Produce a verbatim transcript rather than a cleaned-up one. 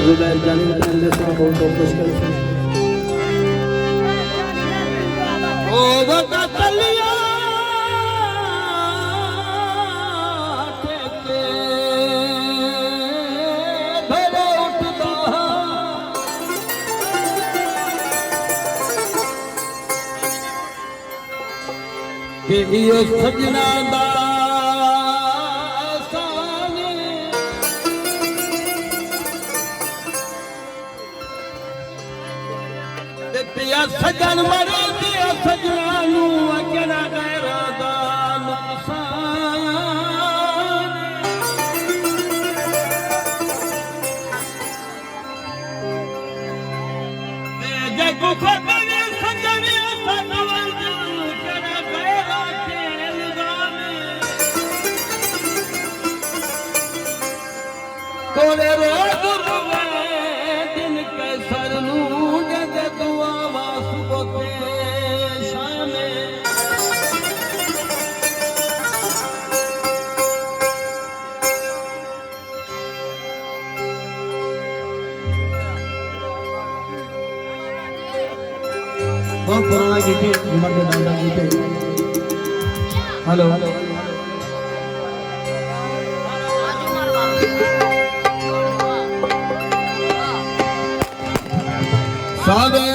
زبیر جانی وطن دے ساں بہت بہت خوش کر۔ او ودا تلیا ٹھیکے بھرے اٹھدا۔ کہ ایہو سڄݨاں دا احسان۔ تے پیا سڄݨ مر ڳیا سڄݨاں نوں، کیڑھا غیراں دا نقصان۔ تے جے کوں کھوٹے نے سڄݨ سݙ ونڄ، کیڑھا غیر آکھے الزام۔ کوڑے روز روئے دن قیصر نوں، ݙیندے دعاواں صبح تے شام۔ بہت پرانا گیت ہے، عمر دے نام دا گیت ہے۔ ہیلو۔ ساݙے